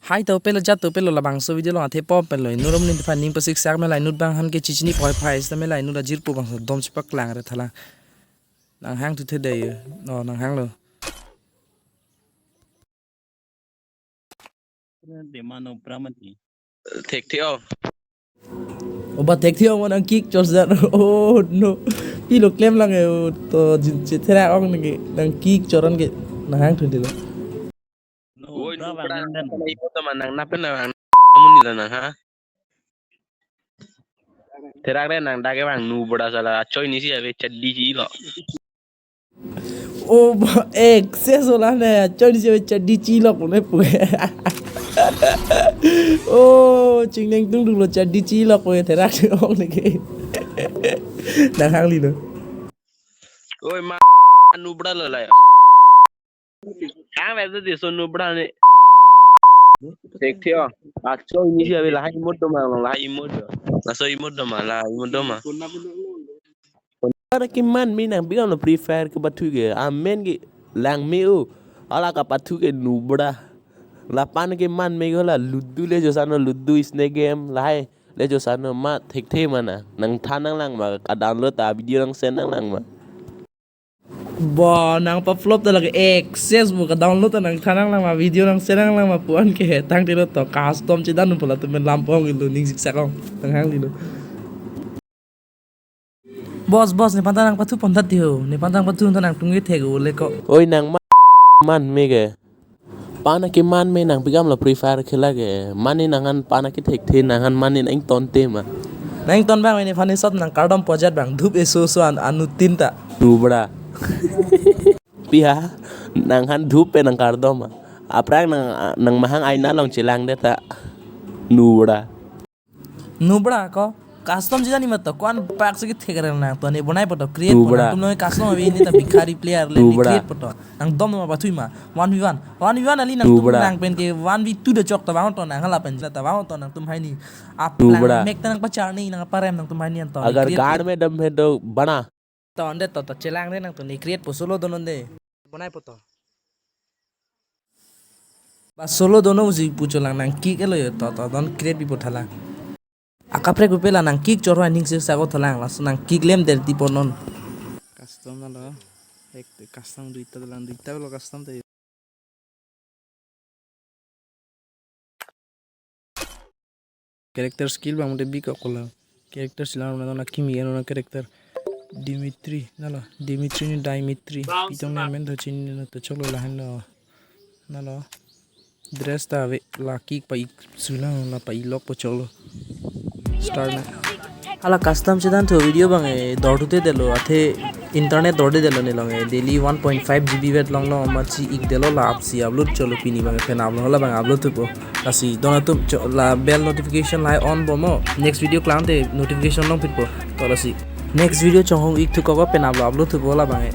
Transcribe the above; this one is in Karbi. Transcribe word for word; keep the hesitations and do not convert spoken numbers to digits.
Hai to pelo jat to pelo labangso video along athe pom pelo inut amonit aphan ning pasiksak me la inut abang aphan ke chichini poi phai sita me la inut ajirpo abangso dom chepaklang re thalang. Nang hang thu the dei. No, nang hang lo. Dema no pramati. Thekthe ong. O ba thekthe ong nang kick chor jan. Oh no. Pilo klem lang e, o to jin che therak ong nang ke nang kick choron ke nang hang thu dilo. No, oi, pra nu bang pran nang dan. Nang ipo teman nang napen nang amonit lo nang ha. Therak re nang dak ke bang nu bra sala achoi ni si ave chaddi chilo. O ba excess ola ne achoi ni si ave chaddi chilo pune pu. O chingneng tung dunglo chaddi chilo pu therak ong ne ke. Nang hang lilo. Oi ma nu bra lo la ya. Ang vet di so nu bra ni. Thekthe ong. Achoi ni si ave lahai imut doma lahai imut do. Laso imut doma lahai imut doma. Pana keman me nangpi kamlo Free Fire ke pathu ke amen ke lang me o. Ala kapathu ke nu bra. La pana keman me ke la Ludo le jo sano Ludo Snake Game lahai le jo sano ma thekthe mana nang than nang lang ma ka download ta video nang send nang lang ma. Bo nang pa flop ta lake excess bo ka download ta nang than nang lang ma video nang send nang lang ma puan ke he tang tilo to custom chedan pula tu men lampong ilu ning siksak ong nang hang lilo. Boss, boss, ne panta nang pathu pontat di ho. Ne panta nang pathu ta nang tungge thek o le ko. Oi nang ma-, man me ke. Pana keman me nangpi kamlo Free Fire khela ke. Mane nanghan pana ke thekthe nanghan mane nang ton te ma. Nang ton bang ne fani sot nang kardom pojat bang dhup eso so an anu tin ta. Nu bra. Pi ha nanghan dhup pe nang kardom ma. Aphrang nang nang mahang aina along chelang de ta. Nu bra. Nu bra ko custom jida ni mato kuan pak se kethek rel nang to ne bonai poto create pu nang tum lo custom abi ni ta bikhari player le ni create poto nang dom ma pathui ma one v one one v one ali nang tum nang pen ke one v two de chok ta bang to nang hala pen ta bang to nang tum hai ni ap nang mek ta nang pachar ni nang parem nang tum hai ni an to agar gaad mein dam hai to bana. To ande to to chelang de nang to ni create po solo donon de. Bonai poto. Ba solo dono usi pucho lang nang kick elo yo to to don create bipo thalang. Akaprek upe la nang kick chorwa ning sir sago thalang laso nang kick lem der tipo non. Custom alo. Ek custom duita lang duita lo custom te. Character skill bang mode bik akola. Character sila na na kimi ano na character. Dimitri nalo. Dimitri ni Dimitri. Pitong na men do chini na to choklo lahan lo. Nalo. Dress ta ave la kick pa ik sulang la pa ilok po choklo. Start na. Hala custom chedan tho video bang e dor dute delo athe internet dor de delo ne long e daily one point five G B vet long no ma chi ik delo la apsi upload cholo pini bang e pen upload hala bang upload thupo. Lasi don atum cho la bell notification lai on bo mo next video klang te notification long pitpo. To lasi next video chonghong ik thu koko pen upload upload thupo la bang e.